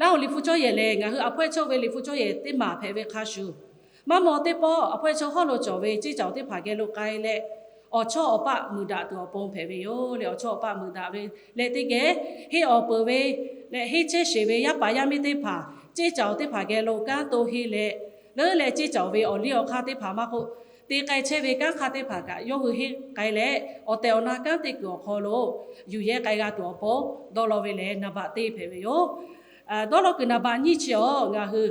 Laˇ huˍ liꞈ hpu cawˇ yehˬ lehˬ, ngaˬ hui a hpawehˇ chawˇ ve liꞈ hpu cawˇ yehˬ teˇ maˬ hpehꞈ ve hk'a shuˍ, maˇ maw teˇ pawˆ a hpawehˇ chawˇ hawˉ lo cawˬ ve ceˇ caoˬ teˇ hpaˍ geh lo k'ai leh, awˬ chawˇ awˬ paˆ muiˬ daꞈ tuˬ awˬ pon hpehꞈ ve yoˬ le. Awˬ chawˇ awˬ paˆ muiˬ daꞈ ve leh teˇ geh, henˇ awˬ peuˬ ve leh henˇ chehˇ sheˍ ve yaˇ paˍ yaˇ miˇ teˇ hpaˍ ceˇ caoˬ teˇ hpaˍ geh lo kanˉ to henˇ leh, leuˉ leh ceˇ caoˬ ve awˬ liˇ awˬ hk'aˇ teˇ hpaˍ maˇ k'oˆ, te k'ai chehˇ ve kanˉ hk'aˇ teˇ hpaˍ kaꞈ yawˇ hui henˇ k'ai leh, awˬ tehˬ awˬ na kanˉ te kuiˬ awˬ hk'aw lo yuˬ yehˇ k'ai g'a tuˬ awˬ pon dawˇ law ve lehˬ, naˍ baꞈ teˇ hpehꞈ ve yoˬ. Dawˇ law kuiˬ naˍ baꞈ nyiˇ chi awˬ, ngaˬ hui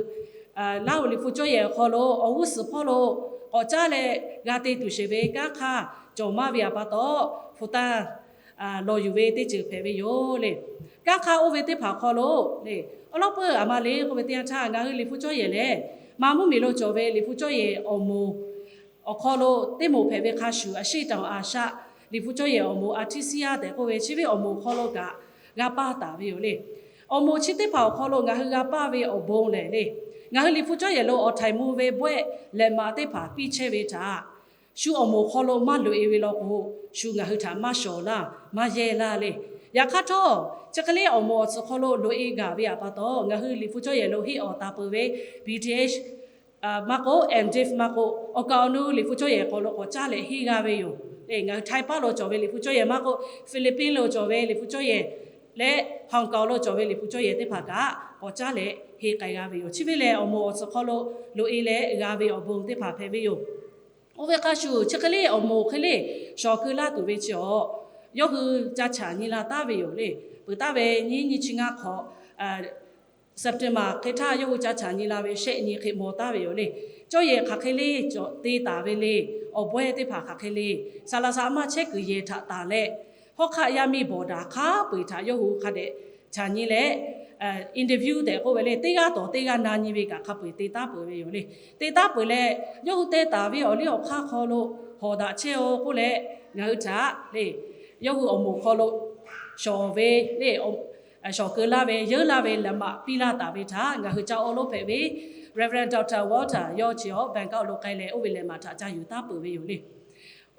Laˇ huˍ liꞈ hpu cawˇ yehˬ awˬ hk'aw lo awˬ g'uˇ suhˍ hpawˇ lo k'awꞈ caˉ leh g'a te tuˬ sheˍ ve kanˉ hk'aˇ cawˬ maˇ ve a pa taw, hpu tanˇ lawˬ yuˬ ve teˇ ceuˬ hpehꞈ ve yoˬ le. Kanˉ hk'aˇ oˇ ve teˇ hpaˍ hk'aw lo le, awˬ lawn peuˬ a ma le k'oˆ ve teˇ yanˇ htaˇ, ngaˬ hui liꞈ hpu cawˇ yehˬ lehˬ, maˇ mvuhˇmiˬ lo cawˬ ve liꞈ hpu cawˇ yehˬ awˬ moˍ awˬ hk'aw lo teˇ moˍ hpehꞈ ve hk'a shuˍ, အရှေ့တောင်အာရှ liꞈ hpu cawˇ yehˬ awˬ moˍ ATESEA tehꞈ k'oˆ ve chi ve awˬ moˍ hk'aw lo kaꞈ g'a paˇ taˍ ve yoˬ le. Awˬ moˍ chi teˇ hpaˍ awˬ hk'aw lo ngaˬ hui g'a paˇ ve awˬ bon lehˬ le, ngaˬ hui liꞈ hpu cawˇ yehˬ lo awˬ htaiˍ mvuh ve bawehˇ lehꞈ maꞈ teˇ hpaˍ piˇ chehˇ ve htaꞈ shu awˬ moˍ hk'aw lo maˇ loꞈ-e ve law k'o, shu ngaˬ hui htaꞈ maˇ shawˍ laˇ, maˇ yehˇ laˇ le. Yaꞈ hk'aˇ htawˇ, chi hk'e le awˬ moˍ awˬ tcuhˍ hk'aw lo loꞈ-e gaˬ ve a pa taw, ngaˬ hui liꞈ hpu cawˇ yehˬ lo henˇ awˬ taˍ peuˬ ve BTh maˇ k'oˆ, MDiv maˇ k'oˆ, awˬ kaˍ awˬ nu liꞈ hpu cawˇ yehˬ hk'aw lo k'awꞈ caˇ leh henˇ g'a ve yoˬ. Ngaˬ hui Htaiˇ paˇ lo cawˬ ve liꞈ hpu cawˇ yehˬ maˇ k'oˆ, Philippines lo cawˬ ve liꞈ hpu cawˇ yehˬ leh Hong Kong lo cawˬ ve liꞈ hpu cawˇ yehˬ teˇ hpaˍ kaꞈ k'awꞈ caˇ leh henˇ k'ai g'a ve yoˬ. Chi ve lehˬ, awˬ moˍ awˬ tcuhˍ hk'aw lo loꞈ-e leh g'a ve awˬ bon teˇ hpaˍ hpehꞈ ve yoˬ. Oˇ ve hk'a shuˍ, chi hk'e le awˬ moˍ hk'e le shawˍ keu laˇ tuˬ ve chi awˬ, yawˇ hui ca chaꞈ nyi la taˉ ve yoˬ le. Peuˬ taˍ ve nyiˇ nyiˇ chi ngaˇ hk'awꞈ September hk'e htaˇ yawˇ hui ca chaꞈ nyi la ve shehˆ nyi hk'e maw taˉ ve yoˬ le. Cawˇ yehˬ hk'aˬ hk'e le cawˬ te taˍ ve le, awˬ bawehˇ teˇ hpaˍ hk'aˬ hk'e le, saˍ laꞈ saˍ laꞈ maˇ chehˇ kuiˬ yehˬ htaꞈ tanˬ leh, hawˉ hk'aˆ yaˇ miˇ bawˬ daꞈ hk'a peu-eˬ htaꞈ yawˇ hui hk'a dehꞈ chaꞈ nyi leh, interview tehꞈ k'oˆ ve le, teˇ g'aˇ tawˍ teˇ g'aˇ na nyi ve kaꞈ hk'a peu-eˬ te taˉ peuˬ ve yoˬ le. Te taˉ peuˬ leh, yawˇ hui teh taˍ ve awˬ liˇ awˬ hk'aˇ hk'aw lo hawˍ daꞈ chehˇ-oˬ k'oˆ leh, ngaˬ hui htaꞈ le, yawˇ hui awˬ moˍ hk'aw lo shawˍ ve le, shawˍ keu laˇ ve, yeunˇ laˇ ve lehꞈ maꞈ piˇ laˇ taˍ ve htaꞈ ngaˬ hui ca awˬ lonˉ hpehꞈ ve Reverend Doctor Walter yawˇ chi awˬ Bangkok lo k'ai leh oˇ ve lehꞈ maꞈ htaꞈ ca yuˬ taˉ peuˬ ve yoˬ le.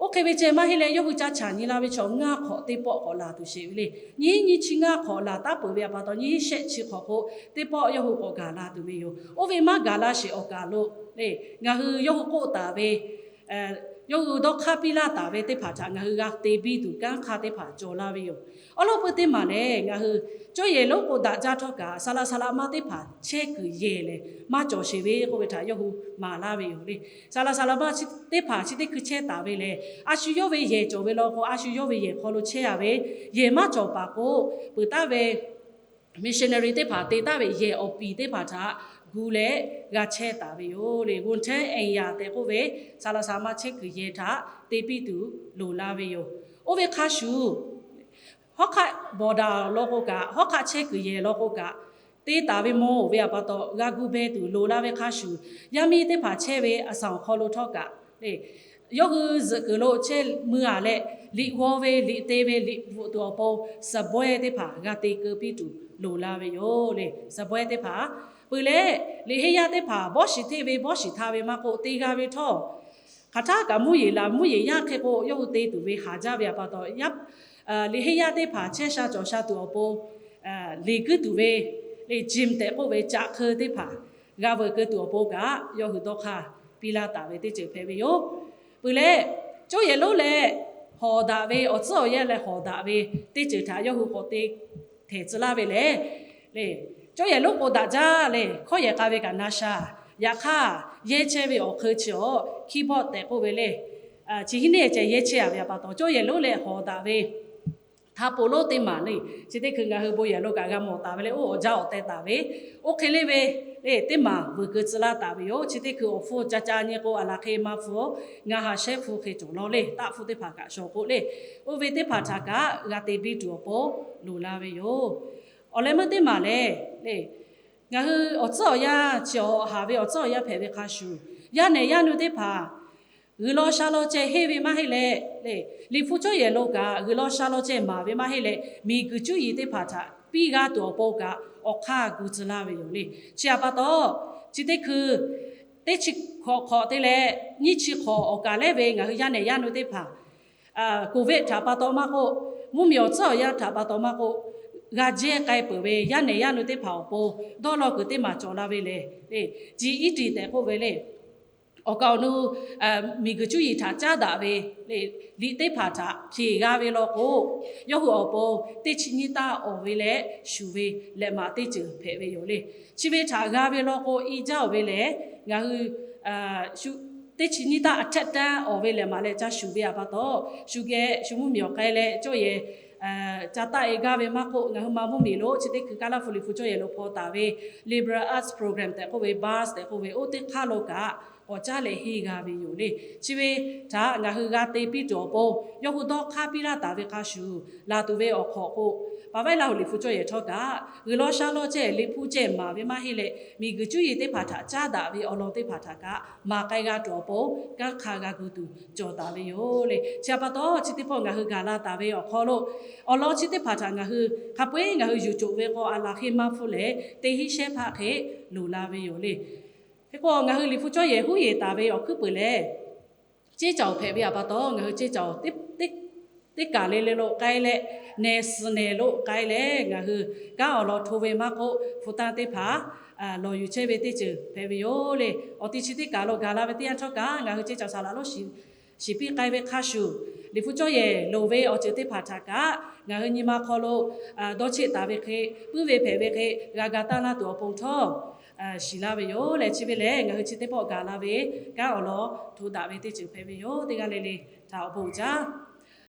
Oˇ hk'e ve ceh maˇ heˆ leh, yawˇ hui ca chaꞈ nyi la ve chaw ngaˇ hk'awꞈ teˇ pawˆ k'awꞈ laˬ tuˬ sheˍ ve le. Nyiˇ nyiˇ chi ngaˇ hk'awꞈ laˬ taˉ peuˬ ve a pa taw, nyiˇ shehˆ chi hk'awꞈ k'o teˇ pawˆ yawˇ hui k'awꞈ gaˬ la tuˬ ve yoˬ. Oˇ ve maˇ gaˬ la sheˍ awˬ kaˬ lo le, ngaˬ hui yawˇ hui k'oˆ taˍ ve, yawˇ hui dawˇ hk'aˇ piˇ laˇ taˍ ve teˇ hpaˍ htaꞈ ngaˬ hui g'a te biˇ tuˬ kanˉ hk'aˇ teˇ hpaˍ cawˬ laˇ ve yoˬ. Awˬ lawn peuˬ teˇ maˬ lehˬ, ngaˬ hui cawˇ yehˬ lonˉ k'o daꞈ jaˇ htawˇ kaꞈ, saˍ laꞈ saˍ laꞈ maˇ teˇ hpaˍ chehˇ kuiˬ yehˬ lehˬ maˇ cawˬ sheˍ ve k'oˆ ve htaꞈ yawˇ hui maˍ laˇ ve yoˬ le. Saˍ laꞈ saˍ laꞈ maˇ teˇ hpaˍ chi teˇ hkui chehˇ taˍ ve lehˬ, a shu yawˇ ve yehˬ cawˬ ve law k'o, a shu yawˇ ve yehˬ hk'aw lo chehˇ a ve, yehˬ maˇ cawˬ paˍ k'o, peuˬ taˍ ve missionary teˇ hpaˍ te taˍ ve yehˬ awˬ piˍ teˇ hpaˍ htaꞈ gu leh g'a chehˇ taˍ ve yoˬ le. G'uˇ hteˉ ehˍ yaˍ tehꞈ k'oˆ ve saˍ laꞈ saˍ laꞈ maˇ chehˇ kuiˬ yehˬ htaꞈ te piˇ tuˬ loˍ la ve yoˬ. Oˇ ve hk'a shuˍ, hawˉ hk'aˆ bawˬ daꞈ law k'o kaꞈ, hawˉ hk'aˆ chehˇ kuiˬ yehˬ law k'o kaꞈ, te taˍ ve mawˬ ve a pa taw g'a gu beh tuˬ loˍ la ve hk'a shuˍ, yaˇ miˇ teˇ hpaˍ chehˇ ve a saˍ awˬ hk'aw lo htawˇ kaꞈ le, yawˇ hui zuhꞈ kuiˬ lo chehˇ mui a leh, liꞈ g'aw ve, liꞈ te ve, liꞈ bvuhꞈ tuˬ awˬ pon suhˍ bawehˇ teˇ hpaˍ g'a te keu piˇ tuˬ loˍ la ve yoˬ le. Suhˍ bawehˇ teˇ hpaˍ peuˬ leh, liꞈ henˇ yaˇ teˇ hpaˍ bawˇ shiˍ hteˇ ve bawˇ shiˍ hta ve maˇ k'oˆ te g'a ve htawˇ, hk'aˬ htaˇ kaꞈ mvuhˇ yeˬ laˬ, mvuhˇ yeˬ yaˇ hk'e k'o yawˇ hui te tuˬ ve haˍ jaˇ ve a pa taw, liꞈ henˇ yaˇ teˇ hpaˍ chehˇ sha cawˬ sha tuˬ awˬ pon, liꞈ guiˇ tuˬ ve le, gym tehꞈ k'oˆ ve caꞈ hk'eu teˇ hpaˍ g'a veuꞈ keu tuˬ awˬ pon kaꞈ yawˇ hui dawˇ hk'aˇ piˇ laˇ taˍ ve teˇ ceuˬ hpehꞈ ve yoˬ. Peuˬ leh, cawˇ yehˬ lonˉ leh hawˍ daꞈ ve, awˬ tcuhˉ awˬ yanˇ leh hawˍ daꞈ ve teˇ ceuˬ htaꞈ yawˇ hui k'awꞈ te htehˍ tcuh laˇ ve lehˬ le, cawˇ yehˬ lonˉ k'o daꞈ jaˇ le, hkawˇ yehˬ k'a ve kaꞈ na sha. Yaꞈ hk'aˇ, yehˇ chehˇ ve awˬ hk'eun chi awˬ keyboard tehꞈ k'oˆ ve le, chi hiˉ neˇ ceh yehˇ chehˇ a ve a pa taw, cawˇ yehˬ lonˉ leh hawˍ daꞈ ve htaꞈ poˬ lonˉ teˇ maˬ le, chi teˇ hkui ngaˬ hui bon yehˬ lo kaꞈ g'a mawˬ taˍ ve le, oˇ awˬ jaˇ awˬ teh taˍ ve, oˇ hk'e le ve le, teˇ maˬ veuꞈ keu tcuh laˇ taˍ ve yoˬ. Chi teˇ hkui awˬ hpfuhˇ ca ca nyi k'o, a laˬ hk'e maˇ hpfuhˇ, ngaˬ ha shehˉ hpfuhˇ hk'e cawˬ law le, taˆ hpfuhˇ teˇ hpaˍ kaꞈ shawˍ k'o le, oˇ ve teˇ hpaˍ htaꞈ kaꞈ g'a te biˇ tuˬ awˬ pon loˍ la ve yoˬ. Awˬ leh meuˇ teˇ maˬ le, le, ngaˬ hui awˬ tcuhˉ awˬ yanˇ chi awˬ haˍ ve awˬ tcuhˉ awˬ yanˇ hpehꞈ ve hk'a shuˍ, yaˇ nehˬ yaˇ nu teˇ hpaˍ G'uiˬ law sha law ceh henˇ ve maˇ heˆ leh, liꞈ hpu cawˇ yehˬ lo kaꞈ g'uiˬ law sha law ceh maˍ ve maˇ heˆ leh, miˬ guiˬ cuˉ yiˍ teˇ hpaˍ htaꞈ piˇ g'a tuˬ awˬ pon kaꞈ awˬ hk'aˇ gu tcuh laˇ ve yoˬ le. Chi a pa taw, chi teˇ hkui teˇ chi hkawꞈ hk'awꞈ te leh nyiˇ chi hk'awꞈ awˬ kaˬ lehˉ ve ngaˬ hui yaˇ nehˬ yaˇ nu teˇ hpaˍ, COVID htaꞈ pa taw maˇ k'oˆ, mvuhˇmiˬ awˬ tcuhˉ awˬ yanˇ htaꞈ pa taw maˇ k'oˆ, g'a jehˇ k'ai peuˬ ve yaˇ nehˬ yaˇ nu teˇ hpaˍ awˬ pon dawˇ law kuiˬ teˇ maˬ cawˬ la ve lehˬ, le, G eighty tehꞈ k'oˆ ve le, awˬ kaˍ awˬ nu miˬguiˬ cuˇ yiˍ htaꞈ caˉ daꞈ ve le, liꞈ teˇ hpaˍ htaꞈ hpeꞈ g'a ve law k'o, yawˇ hui awˬ pon teˇ chi nyiˇ taˇ awˬ ve leh shuˍ ve lehꞈ maꞈ teˇ ceuˬ hpehꞈ ve yoˬ le. Chi ve htaꞈ g'a ve law k'o, i jaˇ awˬ ve lehˬ, ngaˬ hui teˇ chi nyiˇ taˇ a htaˇ tanˇ awˬ ve lehꞈ maꞈ leh ca shuˍ ve a pa taw, shu geh shu mvuhˇmiˬ awˬ k'ai leh cawˇ yehˬ ca taˆ e gaˇ ve maˇ k'oˆ, ngaˬ hui ma mvuhˇmiˬ lo chi teˇ hkui Kaˇlaˇ hpu liꞈ hpu cawˇ yehˬ lo hpaw taˍ ve liberal arts program tehꞈ k'oˆ ve, bars tehꞈ k'oˆ ve, oˇ teˇ hk'aˇ lo kaꞈ k'awꞈ caˉ leh henˇ g'a ve yoˬ le. Chi ve htaꞈ ngaˬ hui g'a te piˇ tuˬ awˬ pon, yawˇ hui dawˇ hk'aˇ piˇ laˇ taˍ ve hk'a shuˍ, laˬ tuˬ ve awˬ hk'awꞈ k'o, paˍ vaiˉ laˇ hu liꞈ hpu cawˇ yehˬ htawˇ kaꞈ, g'uiˬ law sha law ceh liꞈ hpu ceh maˍ ve maˇ heˆ leh, miˬguiˬ cuˇ yiˍ teˇ hpaˍ htaꞈ caˉ daꞈ ve awˬ lawn teˇ hpaˍ htaꞈ kaꞈ maˍ k'ai g'a tuˬ awˬ pon, kanˉ hk'a g'a gu tuˬ cawˬ taˍ ve yoˬ le. Chi a pa taw, chi teˇ pawˆ ngaˬ hui gaˬ la taˍ ve awˬ hk'aw lo, awˬ lawn chi teˇ hpaˍ htaꞈ ngaˬ hui hk'a peu-eˬ ngaˬ hui yuˬ coˬ ve k'o, a laˬ hk'e maˇ hpfuhˇ leh teˇ hinˉ shehˇ hpaˆ hk'e loˍ la ve yoˬ le. Hk'e k'o, ngaˬ hui liꞈ hpu cawˇ yehˬ huˉ yeˬ taˍ ve awˬ hkuiˉ peuˬ lehˬ, ceˇ caoˬ hpehꞈ ve a pa taw, ngaˬ hui ceˇ caoˬ teˇ kaˬ le le lo k'ai leh, nehˬ suhˍ nehˬ lo k'ai leh, ngaˬ hui kanˉ awˬ lawn hto ve maˇ k'oˆ, hpu tanˇ teˇ hpaˍ lawˬ yuˬ chehˇ ve teˇ ceuˬ hpehꞈ ve yoˬ le. Awˬ ti chi teˇ kaˬ lo gaˬ la ve teˇ yanˇ htawˇ kaꞈ, ngaˬ hui ceˇ caoˬ saˍ laꞈ lonˉ shiˍ piˇ k'ai ve hk'a shuˍ, liꞈ hpu cawˇ yehˬ loˍ ve awˬ ceuˬ teˇ hpaˍ htaꞈ kaꞈ ngaˬ hui nyi ma hk'aw lo dawˇ cheˆ taˍ ve hk'e, puiˉ ve hpehꞈ ve hk'e g'a ga taˇ laˇ tuˬ awˬ pon htawˇ shiˍ laˇ ve yoˬ leh, chi ve lehˬ ngaˬ hui chi teˇ pawˆ gaˬ la ve kanˉ awˬ lawn hto daꞈ ve teˇ ceuˬ hpehꞈ ve yoˬ. Teˇ g'aˇ le le htaꞈ awˬ bon uiˍ jaˇ.